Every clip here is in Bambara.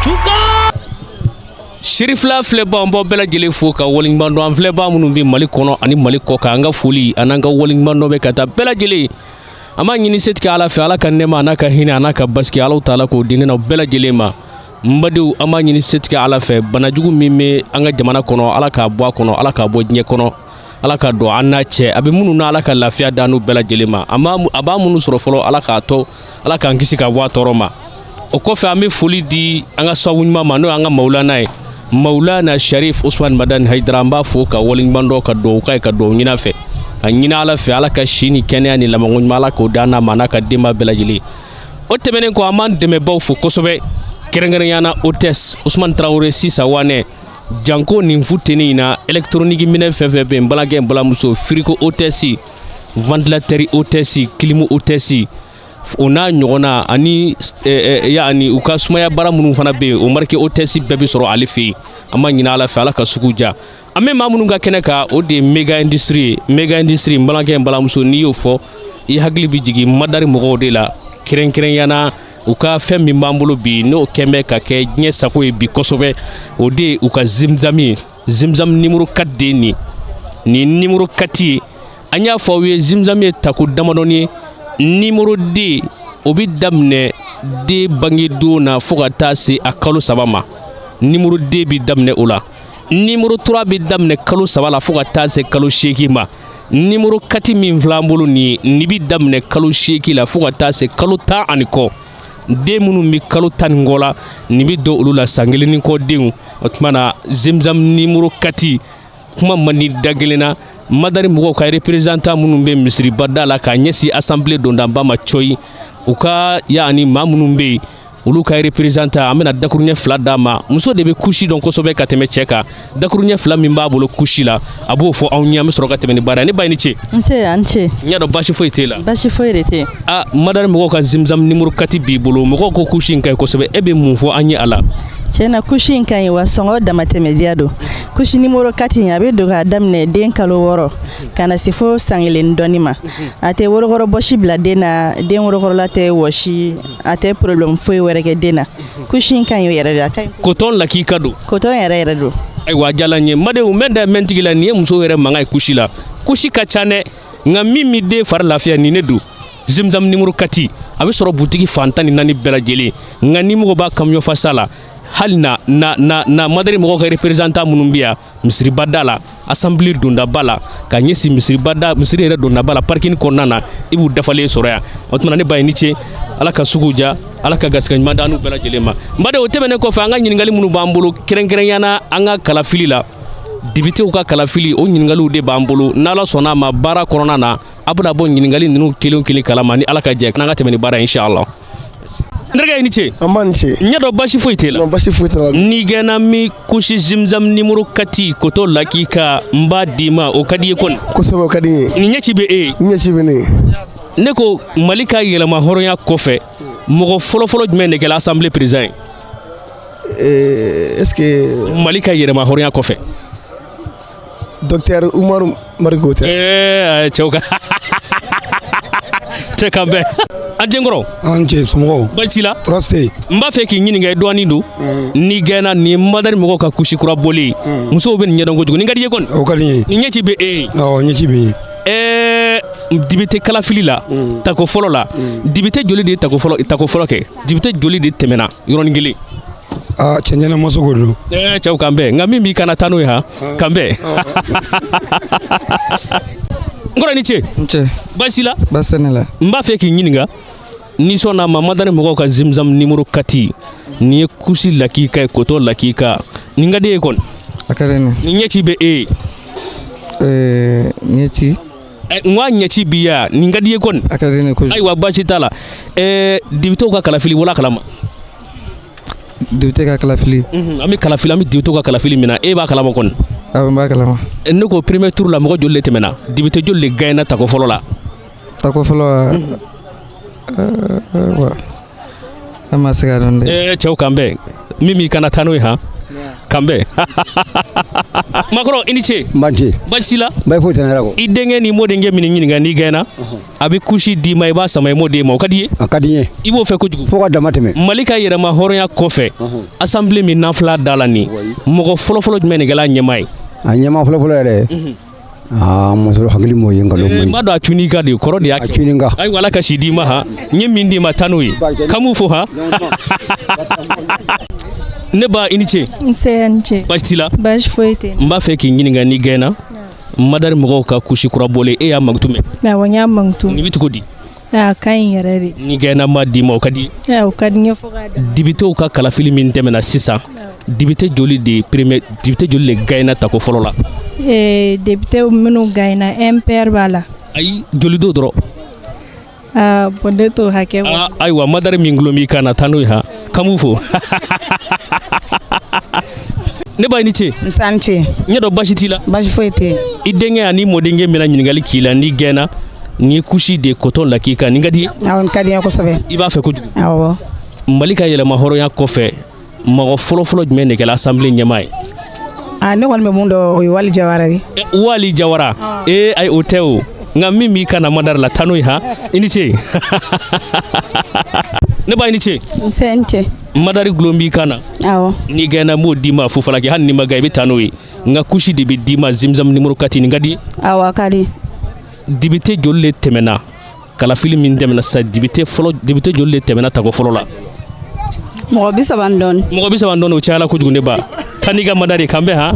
Cuka. Sirifila filɛbaw, an b'aw bɛɛ lajɛlen fo ka waleɲuman dɔn. An filɛbaa minnu bɛ Mali kɔnɔ ani Mali kɔ kan, an ka foli an'an ka waleɲuman dɔn bɛ ka taa bɛɛ lajɛlen. An b'a ɲini setigi Ala fɛ, Ala ka nɛɛma an'a ka hinɛ an'a ka basigi, Alahu taala k'o di ne n'aw bɛɛ lajɛlen ma. N badenw, an b'a ɲini setigi Ala fɛ, banajugu min bɛ an ka jamana kɔnɔ, Ala k'a bɔ a kɔnɔ, Ala k'a bɔ diɲɛ kɔnɔ, Ala ka don an n'a cɛ. A bɛ minnu na, Ala ka lafiya d'an n'u bɛɛ lajɛlen ma. A b'a minnu sɔrɔ fɔlɔ, Ala k'a to, Ala k'an kisi ka bɔ a tɔɔrɔ ma. O kɔfɛ, an bɛ foli di an ka sababu ɲuman ma, n'o y'an ka Mawulana ye, Mawulana Sharif Usman Madani Hayidara. An b'a fo ka waleɲuman dɔn, ka dugawu k'a ye, ka dugawu ɲini a fɛ, ka ɲini Ala fɛ, Ala ka si ni kɛnɛya ni labanko ɲuman, Ala k'o d'an n'a ma, n'a ka denba bɛɛ lajɛlen. O tɛmɛnen kɔ, an b'an dɛmɛbaw fo kosɛbɛ, kɛrɛnkɛrɛnya na hôtesse Usman Tarawele Sisa Wanɛ janko. Nin futeni in na, électronique minɛn fɛn fɛn bɛ yen, n balimakɛ, n balimamuso, frigo hôtesse, ventilateur hôtesse, clim hôtesse, o n'a ɲɔgɔnna, ani yaani u ka sumaya bara minnu fana bɛ yen, o marque hôtesse bɛɛ bɛ sɔrɔ ale fɛ yen. An b'a ɲini Ala fɛ, Ala ka sugu diya. An bɛ maa minnu ka kɛnɛ kan, o de ye Mega Industrie ye. Mega Industrie, n balimakɛ, n balimamuso, n'i y'o fɔ, i hakili bɛ jigin Madari mɔgɔw de la, kɛrɛnkɛrɛnya na u ka fɛn min b'an bolo bi, n'o kɛn bɛ ka kɛ diɲɛ sago ye bi kosɛbɛ, o de ye u ka Zemzam ye. Zemzam numéro 4 de ye nin, nin numéro 4 ye. An y'a fɔ aw ye, Zemzam ye tako damadɔni ye. Numéro 2, o bɛ daminɛ den bangedon na fo ka taa se a kalo 3 ma. Numéro 2 bɛ daminɛ o la. Numéro 3 bɛ daminɛ kalo 3 la fo ka taa se kalo 8 ma. Numéro 4 min filɛ an bolo nin ye, nin bɛ daminɛ kalo 8 la fo ka taa se kalo 10 ani kɔ. Den minnu bɛ kalo 10 ni kɔ la, nin bɛ don olu la, san kelen ni kɔ denw. O tuma na, Zemzam numéro 4 kuma man di da kelen na. Madari mɔgɔw ka représentant minnu bɛ misiribada la k'a ɲɛsin assemblée dondaba ma cɔyi, u ka yaani maa minnu bɛ yen, olu ka représentant, an bɛna dakuruɲɛ 2 d'a ma. Muso de bɛ couche dɔn kosɛbɛ ka tɛmɛ cɛ kan. Dakuruɲɛ 2 min b'a bolo couche la, a b'o fɔ anw ɲɛ, an bɛ sɔrɔ ka tɛmɛ ni baara ye. Ne ba, i ni ce. Nse, a ni ce. N y'a dɔn baasi foyi t'e la. Baasi foyi de tɛ. A Madari mɔgɔw ka Zemzam numéro 4 b'i bolo. Mɔgɔw ko couche in ka ɲi kosɛbɛ. E bɛ mun fɔ an ye a la? Tiɲɛ na, couche in ka ɲi wa sɔngɔ damatɛmɛdiya don. Couche numéro 4 in, a bɛ don k'a daminɛ den kalo 6 ka na se fo san kelen dɔɔni ma. A tɛ worokɔrɔ bɔsi bila den na, den worokɔrɔla tɛ wɔsi, a tɛ problème foyi wɛrɛ kɛ den na. Couche in ka ɲi yɛrɛ de, a ka ɲi. Coton lakika don. Coton yɛrɛ yɛrɛ don. Ayiwa, a diyara n ye. N badenw, n bɛ da mɛn tigi la. Nin ye musow yɛrɛ mankan ye couche la. Couche ka ca dɛ, nka min bɛ den fari lafiya, nin ne don, Zemzam numéro 4. A bɛ sɔrɔ butigi fan 14 bɛɛ lajɛlen, nka ni mɔgɔ b'a camion fasa la, hali na na na na Madari mɔgɔw ka représentant minnu bɛ yan misiribada la, assemblée dondaba la, ka ɲɛsin misiribada, misiri yɛrɛ dondaba la, parking kɔnɔna na, i b'u dafalen sɔrɔ yan. O tuma na, ne ba, i ni ce. Ala ka sugu diya, Ala ka garisɛgɛ ɲuman d'an n'u bɛɛ lajɛlen ma. N baden, o tɛmɛnen kɔfɛ, an ka ɲininkali minnu b'an bolo, kɛrɛnkɛrɛnya na an ka kalafili la, députéw ka kalafili, o ɲininkaliw de b'an bolo. N'Ala sɔnna a ma, baara kɔnɔna na, a bɛna bɔ ɲininkali ninnu kelen kelen kalama, ni Ala ka jɛ, n'an ka tɛmɛ ni baara ye, inshallah. N terikɛ, i ni ce. An b'a ni ce. N ɲɛ dɔn baasi foyi t'e la. Non, baasi foyi t'a la. N'i gɛnna mi couche Zemzam numéro 4 coton lakika, n b'a d'i ma, o ka di i ye kɔni? Kosɛbɛ, o ka di n ye. Nin ɲɛci bɛ e ye? N ɲɛci bɛ ne ye. Ne ko, Mali ka yɛlɛma hɔrɔnya kɔfɛ, mɔgɔ fɔlɔfɔlɔ jumɛn de kɛra assemblée président ye? Est ce que Mali ka yɛlɛma hɔrɔnya kɔfɛ. Docteur Umaru Mariko tɛ? Cɛw ka cɛ kan bɛn an jɛnkɔrɔ. An cɛ, somɔgɔw? Baasi la? Tɔɔrɔ tɛ yen. N b'a fɛ k'i ɲininka, i dɔɔnin don. N'i gɛnna, nin ye Madari mɔgɔw ka couche kura bɔlen ye, musow bɛ nin ɲɛdɔn kojugu. Nin ka di i ye kɔni? O ka di n ye. Nin ɲɛci bɛ e ye? Awɔ, ɲɛci bɛ n ye. Député kalafili la, tako fɔlɔ la, député joli de ye tako fɔlɔ kɛ? Député joli de tɛmɛna yɔrɔnin kelen? Aa, cɛ ɲɛnɛ ma se k'o dɔn. Cɛw kan bɛn, nka min b'i kana taa n'o ye han, kan bɛn. N kɔrɔ, i ni ce. N cɛ. Baasi la? Baasi tɛ ne la. N b'a fɛ k'i ɲininka, n'i sɔnna a ma, Madani mɔgɔw ka Zemzam numéro 4, nin ye couche lakika ye, coton lakika, nin ka di e ye kɔni? A ka di ne. Nin ɲɛci bɛ e ye? Ɲɛci. N k'a ɲɛci b'i ya, nin ka di i ye kɔni? A ka di ne kojugu. Ayiwa, baasi t'a la. Députéw ka kalafili wala kalama? Député ka kalafili? An bɛ kalafili, an bɛ députéw ka kalafili min na, e b'a kalama kɔni? Awɔ, n b'a kalama. Ne ko, premier tour la, mɔgɔ joli de tɛmɛna? Député joli de gagnera tako fɔlɔ la? Tako fɔlɔ wa, an ma se ka dɔn dɛ. Cɛw kan bɛn, min b'i kana taa n'o ye han. K'an bɛn. Makɔrɔ, i ni ce. N ba ce. Baasi la? Baasi foyi tɛ n yɛrɛ kɔ. I denkɛ ni mɔdenkɛ min ɲininka n'i gɛnna, a bɛ kusi d'i ma, i b'a sama, i m'o d'e ma, o ka di i ye? A ka di n ye. I b'o fɛ kojugu. Fo ka dama tɛmɛ. Mali ka yɛrɛma hɔrɔnya kɔfɛ, assemblée min n'an fila da la nin, mɔgɔ fɔlɔfɔlɔ jumɛn de kɛla ɲɛmaa ye? A ɲɛmaa fɔlɔfɔlɔ yɛrɛ, aa, muso hakili m'o ye, nkalon n man b'a dɔn a cun'i kan de, kɔrɔ de y'a a kɛ. cunni kan. Ayiwa, Ala ka si d'i ma. Han, n ye min d'i ma, taa n'o ye. K'an b'u fo. Han, ne ba, i ni ce. Nse, ni ce. Baasi t'i la? Baasi foyi tɛ. N b'a fɛ k'i ɲininka n'i gɛnna, Madari mɔgɔw ka kusi kura bɔlen, e y'a mankutu mɛn? Awɔ, n y'a mankutu. Nin bɛ cogo di? A ka ɲi yɛrɛ de. N'i gɛnna, n b'a d'i ma, o ka di? O ka di n ye fo k'a dama. Dibitew ka kalafili min tɛmɛna sisan, député joli de premier, député joli de gagné tako fɔlɔ la? Député minnu gagné, MPR b'a la. Ayi, joli do dɔrɔn? Aa, bon, ne t'o hakɛ bɔ. Aa, ayiwa, Madari min gulon b'i kan na, taa n'o ye. Han, k'an b'u fo. Ne ba, i ni ce. Nse, a ni ce. N ɲɛ dɔn baasi t'i la? Baasi foyi tɛ yen. I denkɛ ani mɔdenkɛ bɛna ɲininkali k'i la n'i gɛnna, nin ye kusi de coton la k'i kan, nin ka di i ye? Awɔ, nin ka di n ye kosɛbɛ. I b'a fɛ kojugu? Awɔ. Mali ka yɛlɛma hɔrɔnya kɔfɛ, mɔgɔ fɔlɔfɔlɔ jumɛn de kɛra assemblée ɲɛmaa ye? Aa, ne kɔni bɛ mun dɔn, o ye Wali Jawara ye. Wali Jawara? Ee, ayi, o tɛ o. Nka min b'i kan na Madari la, taa n'o ye. Han, i ni ce. Ne ba, i ni ce. Nse, ni ce. Madari gulon b'i kan na? Awɔ. N'i gɛnna, n b'o d'i ma fufalaki. Hali n'i ma gɛn, i bɛ taa n'o ye. Nka kusi de bɛ d'i ma, Zimzam numéro 4, nin ka di? Awɔ, a ka di. Député joli de tɛmɛna kalafili min tɛmɛna sisan, député fɔlɔ, député joli de tɛmɛna tako fɔlɔ la? Mɔgɔ 30 ni dɔɔni. Mɔgɔ 30 ni dɔɔni, o cayala kojugu. Ne ba, taa n'i ka Madari, k'an bɛn. Han,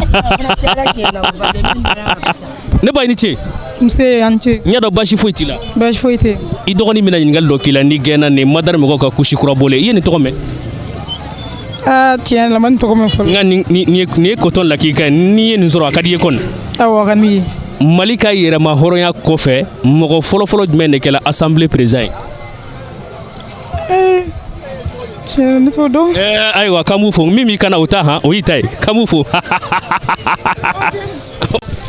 ne ba, i ni ce. Nse, a ni ce. N y'a dɔn baasi foyi t'i la? Baasi foyi tɛ. I dɔgɔnin bɛna ɲininkali dɔ k'i la n'i gɛnna, nin Madari mɔgɔw ka kusi kura bɔlen, i ye nin tɔgɔ mɛn? Aa, tiɲɛ yɛrɛ la, n ma nin tɔgɔ mɛn fɔlɔ. Nka nin ye coton lakika ye, n'i ye nin sɔrɔ, a ka di i ye kɔni? Awɔ, a ka di n ye. Mali ka yɛrɛma hɔrɔnya kɔfɛ, mɔgɔ fɔlɔfɔlɔ jumɛn de kɛla assemblée président ye? Tiɲɛ yɛrɛ, ne t'o dɔn. Ayiwa, k'an b'u fo. Min b'i kan na, o ta. Han, o y'i ta ye. K'an b'u fo.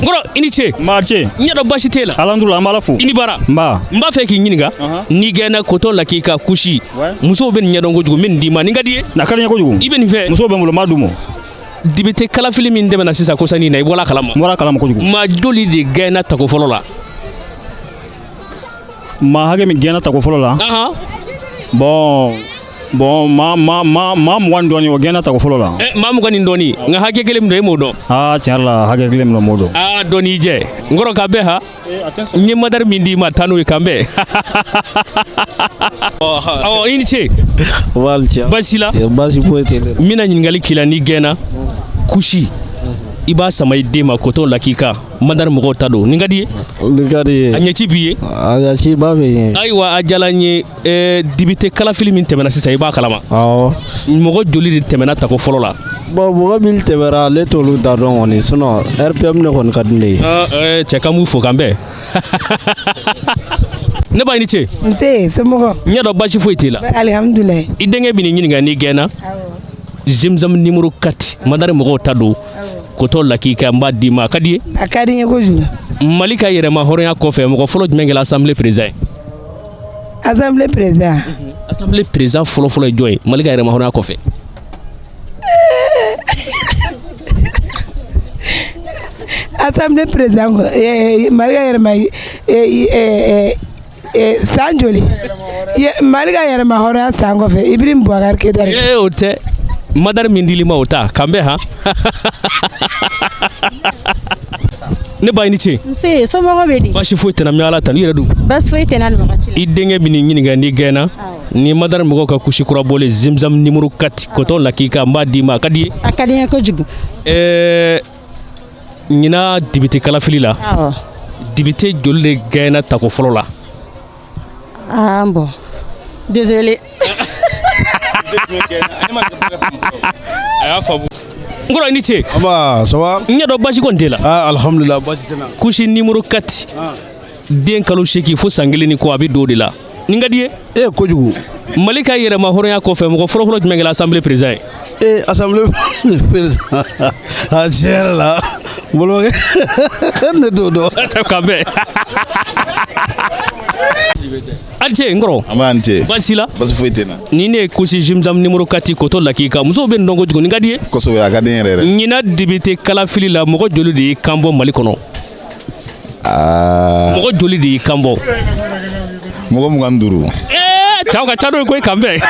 N kɔrɔ, i ni ce. Maa ce. N y'a dɔn baasi t'e la? Alhamdulilah, an b'Ala fo. I ni baara. Nba. N b'a fɛ k'i ɲininka n'i gɛnna, coton lakika kusi, musow bɛ nin ɲɛdɔn kojugu, n bɛ nin d'i ma, nin ka di i ye? A ka di n ye kojugu. I bɛ nin fɛ? Musow bɛ n bolo, n b'a d'u ma. Député kalafili min tɛmɛna sisan kɔsani na, i bɔra a kalama? N bɔra a kalama kojugu. Maa joli de gɛnna tako fɔlɔ la? Maa hakɛ min gɛnna tako fɔlɔ la, bon, maa 20 ni dɔɔni, o gɛnna tako fɔlɔ la. Maa 20 ni dɔɔni, nka hakɛ kelen min don, e m'o dɔn? Aa, tiɲɛ yɛrɛ la, hakɛ kelen min don, n m'o dɔn. Aa, dɔɔni y'i jɛ. N kɔrɔ, k'a bɛn. Ha, n ye Madari min d'i ma, taa n'o ye, k'an bɛn. Awɔ, i ni ce. Baasi la? Baasi foyi tɛ ne la. N bɛna ɲininkali k'i la n'i gɛnna, kusi, i b'a sama i den ma, coton lakika, Madari mɔgɔw ta don, nin ka di i ye? Nin ka di ye. A ɲɛci b'i ye? A ɲɛci ba bɛ yen. Ayiwa, a diyara n ye. Député kalafili min tɛmɛna sisan, i b'a kalama? Awɔ. Mɔgɔ joli de tɛmɛna tako fɔlɔ la? Bon, mɔgɔ min tɛmɛra, ne t'olu da dɔn kɔni, sinon RPM de kɔni ka di ne ye. Cɛ, k'an b'u fo, k'an bɛn. Ne ba, i ni ce. Nse, somɔgɔw? N y'a dɔn baasi foyi t'i la? Alihamudulilayi. I denkɛ bɛ nin ɲininka n'i gɛnna, Zemzam numéro 4, Madari mɔgɔw ta don, coton lakika, n b'a d'i ma, a ka di i ye? A ka di n ye kojugu. Mali ka yɛrɛma hɔrɔnya kɔfɛ, mɔgɔ fɔlɔ jumɛn kɛra assemblée président ye? Assemblée président? Assemblée président fɔlɔfɔlɔ ye jɔn ye Mali ka yɛrɛma hɔrɔnya kɔfɛ? Assemblée président, Mali ka yɛrɛma san joli, Mali ka yɛrɛma hɔrɔnya san kɔfɛ, Ibrahim Boubacar Keïta. Ee, o tɛ. Madari min dil'i ma, o ta, k'an bɛn. Han, ne ba, i ni ce. Nse, somɔgɔw bɛ di? Baasi foyi tɛ n na, n bɛ Ala tanu. I yɛrɛ dun? Baasi foyi tɛ n na nin wagati la. I denkɛ bɛ nin ɲininka n'i gɛnna, ni Madari mɔgɔw ka kusi kura bɔlen, Zemzam numéro 4, coton lakika, n b'a d'i ma, a ka di i ye? A ka di n ye kojugu. Ɲinan député kalafili la, député joli de gɛnna tako fɔlɔ la? Ah bon, désolé. A y'a faamu. N kɔrɔ, i ni ce. Nba, ça va? N ɲɛ dɔn baasi kɔni t'e la? Ah, alhamdulilah, baasi tɛ n na. Kusi numéro 4, den kalo 8 fo san 1 ni kɔ, a bɛ don o de la, nin ka di i ye? Ee, kojugu. Mali ka yɛrɛma hɔrɔnya kɔfɛ, mɔgɔ fɔlɔfɔlɔ jumɛn kɛra assemblée président ye? Ee, assemblée président, a tiɲɛ yɛrɛ la, balimakɛ, ne t'o dɔn. K'an bɛn. A ni ce n kɔrɔ. An b'a ni ce. Baasi la? Basi foyi tɛ n na. Ni ne ye kusi Zimzam numéro 4 kotɔ lakika, musow bɛ nin dɔn kojugu, nin ka di ye. Kosɛbɛ, a ka di n yɛrɛ yɛrɛ. Ɲinan député kalafili la, mɔgɔ joli de y'i kan bɔ Mali kɔnɔ? Aa. Mɔgɔ joli de y'i kan bɔ? Mɔgɔ 25. Ee, cɛw ka ca n'o ye koyi, kan bɛn.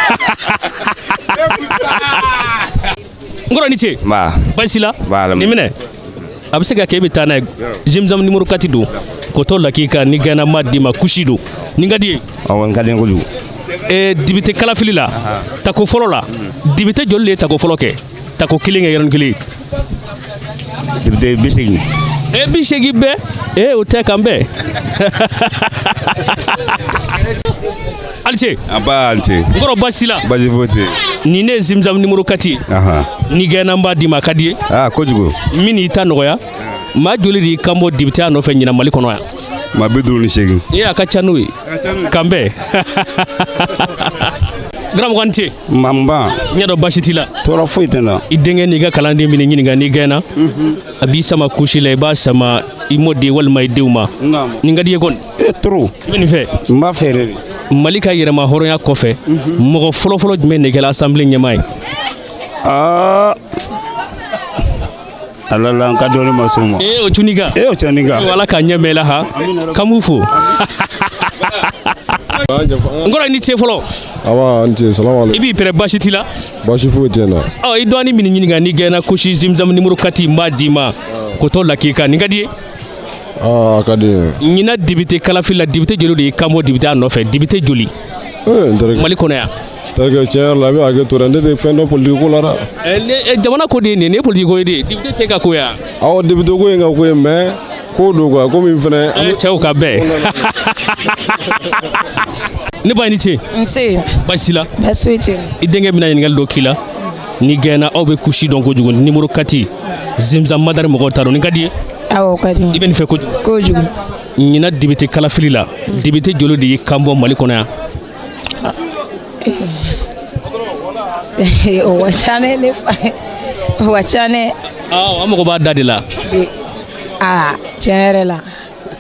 N kɔrɔ, ni ce. Nba. Baasi la? Nba. Nin minɛ. A bɛ se ka kɛ e bɛ taa n'a ye. Zimzam numéro 4 don. Kotɔ lakika, ni gana ma d'i ma, kusi don. Nin ka di ye? Awɔ, nin ka di n ye kojugu. Ee, député kalafili la, tako fɔlɔ la, député joli de ye tako fɔlɔ kɛ? Tako kelen kɛ yɔrɔnin kelen. Député 80. E, 80 bɛɛ? E, o tɛ, kan bɛn. A ni ce. An ba, ni ce. N kɔrɔ, baasi la? Basi foyi tɛ yen. Nin ne ye Zimzam numéro 4 ye. Ni gɛnna, n b'a d'i ma, a ka di ye. Aa, kojugu. Min y'i ta nɔgɔya, maa joli de y'i kan bɔ député ya nɔfɛ ɲinan Mali kɔnɔ yan? Maa 58. Ee, a ka ca n'o ye. Kan bɛn. Karamɔgɔ, ni ce. Nba. N y'a dɔn baasi t'i la. Tɔɔrɔ foyi tɛ n na. I denkɛ n'i ka kalanden bɛ ɲininka, n'i gɛnna, a b'i sama kusi la, i b'a sama i mɔden walima i denw ma. Nin ka di i ye kɔni? E, trop. I bɛ nin fɛ? N b'a fɛ yɛrɛ de. Mali ka yɛrɛma hɔrɔnya kɔfɛ, mɔgɔ fɔlɔfɔlɔ jumɛn de kɛra assemblée ɲɛmaa ye? Aa, ala la, n ka dɔnni ma s'o ma. Ee, o cunni kan. Ee, o cunni kan. Ala k'a ɲɛ mɛn i la han. K'an b'u fo. N kɔrɔ, i ni ce fɔlɔ. Awa, n ce, salamu I aleykum. b'i pɛrɛ, baasi t'i la? Baasi foyi tɛ n na. Ɔ, i dɔɔni min ɲininka, n'i gɛnna, kusi Zimzam numéro 4 n b'a d'i ma. Kotɔ lakika, nin ka di ye? Aa, a ka di n ye. Ɲinan député kalafili la, député joli de y'i kan bɔ député ya nɔfɛ? Député joli? Ee, n terikɛ. Mali kɔnɔ yan. Terikɛ, tiɲɛ yɛrɛ la, i bɛ hakɛ to dɛ, ne tɛ fɛn dɔn politique ko la dɛ. Jamana ko de ye nin ye, nin ye politique ko ye de. Député tɛ ka ko ya. Awɔ, député ko ye n ka ko ye, mais ko don quoi, komi fɛnɛ. Cɛw ka bɛn. Ne ba, i ni ce. Nse. Baasi la? Baasi foyi tɛ. I denkɛ bɛna ɲininkali dɔ k'i la. Ni gɛnna, aw bɛ kusi dɔn kojugu. Numéro 4 Zimzam Madari mɔgɔw ta don. Nin ka di ye? Awɔ, o ka di n ye. I bɛ nin fɛ kojugu? Kojugu. Ɲinan député kalafili la, député joli de y'i kan bɔ Mali kɔnɔ yan? O ka ca ne, ne fa, o ka ca ne. Awɔ, an mago b'a da de la. Aa, tiɲɛ yɛrɛ la,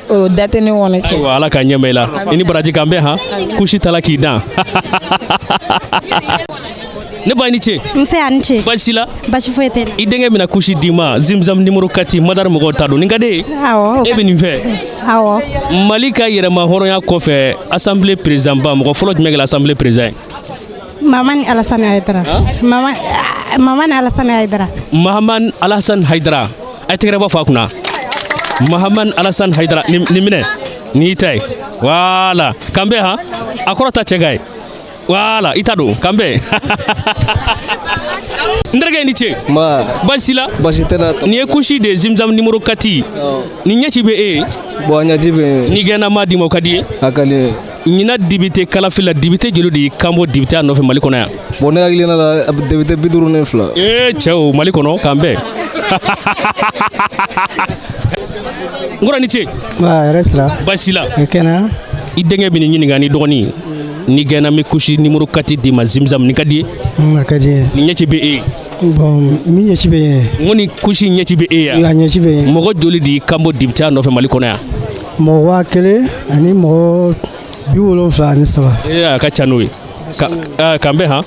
o da tɛ ne kɔnɔ cɛ. Ayiwa, ala k'a ɲɛma i la. I ni baraji, k'an bɛn han. Kusi tala k'i dan. Ne ba, i ni ce. Nse, a ni ce. Baasi la? Baasi foyi tɛ n na. I denkɛ bɛna kusi d'i ma, Zimzam numéro 4 Madari mɔgɔw ta don. Nin ka di ye? Awɔ. E bɛ nin fɛ? Awɔ. Mali ka yɛrɛma hɔrɔnya kɔfɛ, assemblée président ba, mɔgɔ fɔlɔ jumɛn kɛra assemblée président ye? Mamani Alassane Haidara. Mama ah, Mamani Alassane Haidara. Mahaman Alassane Haidara. A ye tɛgɛrɛ bɔ fa kunna. Mahaman Alassane Haidara, nin minɛ, nin y'i ta ye. Voilà, kan bɛn han. A kɔrɔ ta cɛ ka ye. Voilà, i ta don, kan bɛn. N terikɛ, i ni ce. Baasi la? Baasi tɛ na. Nin ye kusi de Zimzam numéro 4. Nin ɲɛci bɛ e ye? Bon, a ɲɛci bɛ n ye. N'i gɛnna, m'a d'i ma, o ka di ye? A ka di n ye. Ɲinan député kalafili la, député joli de y'i kan bɔ député ya nɔfɛ Mali kɔnɔ yan? Bon, ne hakilina la, a bɛ député 52. Ee, cɛw, Mali kɔnɔ, k'an bɛn. N kɔrɔ, ni ce. Wa yɛrɛ sira. Baasi la? I kɛnɛya. I denkɛ bɛ nin ɲininka ni dɔgɔnin. Ni gɛnna, n bɛ kusi numéro 4 d'i ma, Zimzam, nin ka di ye? A ka di n ye. Nin ɲɛci bɛ e ye? Bon, min ɲɛci bɛ n ye. N ko nin kusi ɲɛci bɛ e yan? A ɲɛci bɛ n ye. Mɔgɔ joli de y'i kan bɔ député ya nɔfɛ Mali kɔnɔ yan? Mɔgɔ 1073. Ee, a ka ca n'o ye. K'an bɛn han.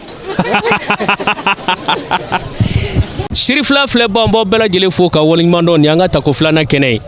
Sirifila filɛ bɔ, an b'aw bɛɛ lajɛlen fo ka waleɲuman dɔn. Nin y'an ka tako filanan kɛnɛ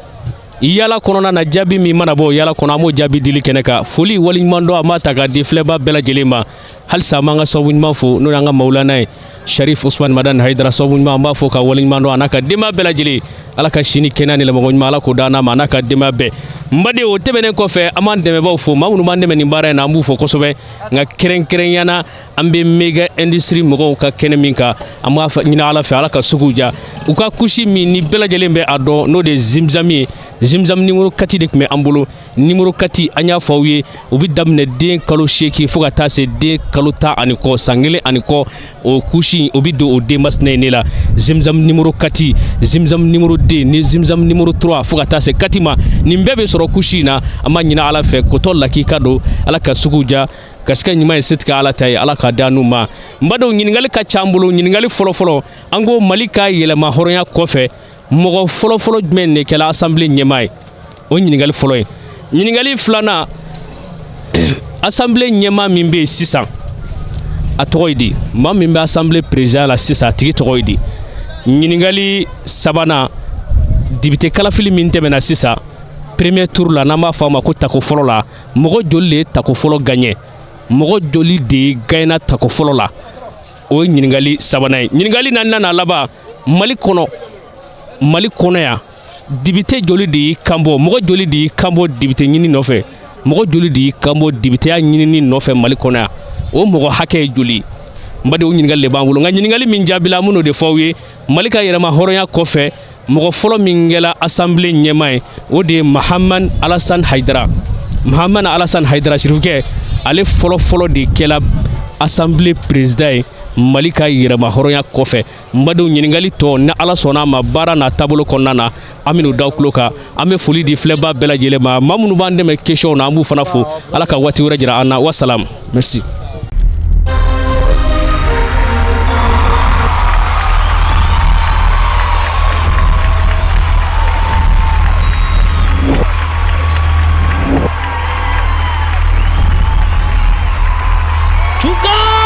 ye yala kɔnɔna na. Jaabi min mana bɔ yala kɔnɔ, an b'o jaabi dili kɛnɛ kan. Foli, waleɲuman dɔn, an b'a ta k'a di filɛba bɛɛ lajɛlen ma. Halisa an b'an ka sababu ɲuman fo, n'o y'an ka mawulana ye, Sharif Usman Madani Hayidara. Sababu ɲuman, an b'a fo ka waleɲuman dɔn, a n'a ka denbaya bɛɛ lajɛlen. Ala ka si ni kɛnɛya ni lamɔgɔ ɲuman, Ala k'o d'an n'a ma, a n'a ka denbaya bɛɛ. N baden, o tɛmɛnen kɔfɛ, an b'an dɛmɛbaaw fo. Maa minnu b'an dɛmɛ nin baara in na, an b'u fo kosɛbɛ. Nka kɛrɛnkɛrɛnya na, an bɛ Mega Industrie mɔgɔw ka kɛnɛ min kan, an b'a ɲini Ala fɛ, Ala ka sugu diya u ka kusi min ni bɛɛ lajɛlen bɛ a dɔn, n'o de ye Zimzam ye. Zimzam numéro 4 de tun bɛ an bolo. Numéro 4, an y'a fɔ aw ye, o bɛ daminɛ den kalo 8 fo ka taa se den kalo 10 ani kɔ, san kelen ani kɔ. O kusi, o bɛ don o den masina in de la. Zimzam numéro 4, Zimzam numéro 2 ni Zimzam numéro 3 fo ka taa se 4 ma, nin bɛɛ bɛ sɔrɔ kusi in na. An b'a ɲini Ala fɛ, kotɔ lakika don, Ala ka sugu diya, garisɛgɛ ɲuman ye setigi Ala ta ye, Ala ka d'an n'u ma. N badenw, ɲininkali ka ca an bolo. Ɲininkali fɔlɔfɔlɔ, an ko Mali ka yɛlɛma hɔrɔnya kɔfɛ, mɔgɔ fɔlɔfɔlɔ jumɛn de kɛla assemblée ɲɛmaa ye? O ɲininkali fɔlɔ ye. Ɲininkali filanan, Assemblée ɲɛmaa min bɛ yen sisan, a tɔgɔ ye di? Maa min bɛ assemblée président la sisan, a tigi tɔgɔ ye di? Ɲininkali sabanan, député kalafili min tɛmɛna sisan, premier tour la, n'an b'a fɔ a ma ko tako fɔlɔ la, mɔgɔ joli de ye tako fɔlɔ gagné? Mɔgɔ joli de ye gagné tako fɔlɔ la? O ye ɲininkali sabanan ye. Ɲininkali naaninan n'a laban, Mali kɔnɔ, Mali kɔnɔ yan, député joli de y'i kanbɔ? Mɔgɔ joli de y'i kanbɔ député ɲini nɔfɛ? Mɔgɔ joli de y'i kanbɔ députéya ɲinini nɔfɛ Mali kɔnɔ yan? O mɔgɔ hakɛ ye joli? N badenw, ɲininkali de b'an bolo, nka ɲininkali min jaabila, an bɛn'o de fɔ aw ye. Mali ka yɛrɛma hɔrɔnya kɔfɛ, mɔgɔ fɔlɔ min kɛla assemblée ɲɛmaa ye, o de ye Mahamani Alassane Haidara. Mahamani Alassane Haidara sirifukɛ, ale fɔlɔ fɔlɔ de kɛla assemblée président ye Mali ka yɛrɛma hɔrɔnya kɔfɛ. N badenw, ɲininkali tɔ, ni Ala sɔnna a ma, baara n'a taabolo kɔnɔna na, an bɛn'o da tulo kan. An bɛ foli di filɛbaa bɛɛ lajɛlen ma. Maa minnu b'an dɛmɛ question na, an b'u fana fo. Ala ka waati wɛrɛ jira an na. Wasalam, merci. Chuka.